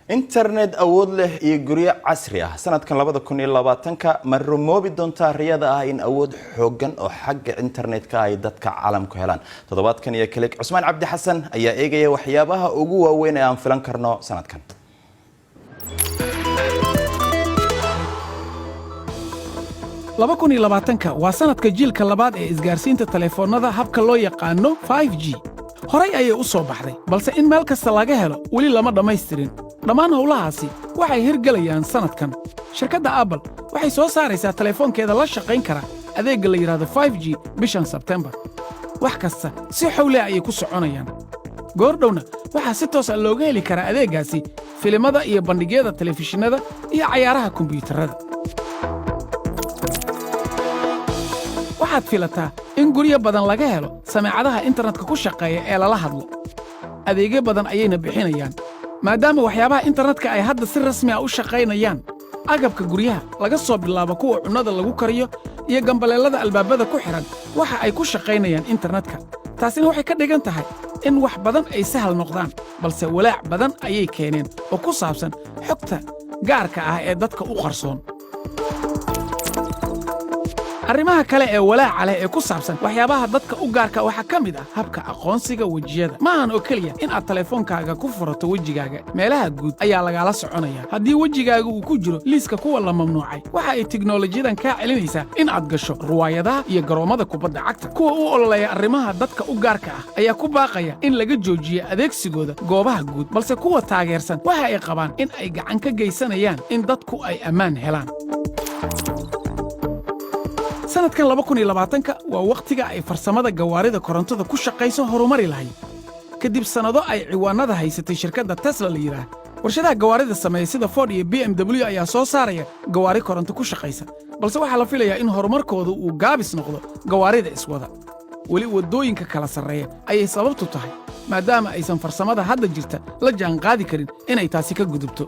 Internet awood leh iyo guryo casri ah sanadkan 2020-ka, ma rumoobi doontaa riyada ah in awood xoogan oo xagga internetka ay dadka caalamku helaan? Toddobaadkan iyo Click, Cusmaan Cabdi Xasan ayaa eegaya waxyaabaha ugu waaweyn ee aan filan karno sanadkan. 2020-ka waa sannadka jiilka labaad ee isgaarsiinta taleefoonnada, habka loo yaqaano 5G. Horay ayay u soo baxday, balse in meel kasta laga helo weli lama dhammaystirin. Dhammaan howlahaasi waxay hirgelayaan sannadkan. Shirkadda Apple waxay soo saaraysaa telefoonkeeda la shaqayn kara adeegga la yidhaahdo 5G bishan Sebtembar. Wax kasta si xowleh ayay ku soconayaan. Goordhowna waxaa si toosa looga heli karaa adeeggaasi filimada iyo bandhigyada telefishinnada iyo cayaaraha kombiyuutarrada. Waxaad filataa in guryo badan laga helo sameecadaha internetka ku shaqeeya ee lala hadlo. Adeegyo badan ayayna bixinayaan. Maadaama waxyaabaha internetka ay hadda si rasmi ah u shaqaynayaan, agabka guryaha, laga soo bilaabo kuwa cunnada lagu kariyo iyo gambaleellada albaabada ku xidhan, waxa ay ku shaqaynayaan internetka. Taasina waxay ka dhigan tahay in wax badan ay sahal noqdaan, balse walaac badan ayay keeneen oo ku saabsan xogta gaarka ah ee dadka u qarsoon. Arrimaha kale ee walaaca leh ee ku saabsan waxyaabaha dadka u gaarka waxaa ka mid ah habka aqoonsiga wejiyada. Maahan oo keliya in aad teleefoonkaaga ku furato wejigaaga. Meelaha guud ayaa lagaala soconaya. Haddii wejigaaga uu ku jiro liiska kuwa la mamnuucay, waxa ay tiknolojiyadan kaa celinaysaa in aad gasho ruwaayadaha iyo garoommada kubadda cagta. Kuwa u ololeeya arrimaha dadka u gaarka ah ayaa ku baaqaya in laga joojiyo adeegsigooda goobaha guud, balse kuwa taageersan waxa ay qabaan in ay gacan ka geysanayaan in dadku ay ammaan helaan. Sannadkan 2020-ka waa wakhtiga ay farsamada gawaarida korontada ku shaqayso horumari lahayd, kadib sannado ay ciwaannada haysatay shirkadda Tesla la yidhaah. Warshadaha gawaarida sameeya sida Ford iyo BMW ayaa soo saaraya gawaari koronto ku shaqaysa, balse waxaa la filayaa in horumarkooda uu gaabis noqdo. Gawaarida iswada weli waddooyinka kala sarreeya ayay sababtu tahay, maadaama aysan farsamada hadda jirta la jaanqaadi karin inay taasi ka gudubto.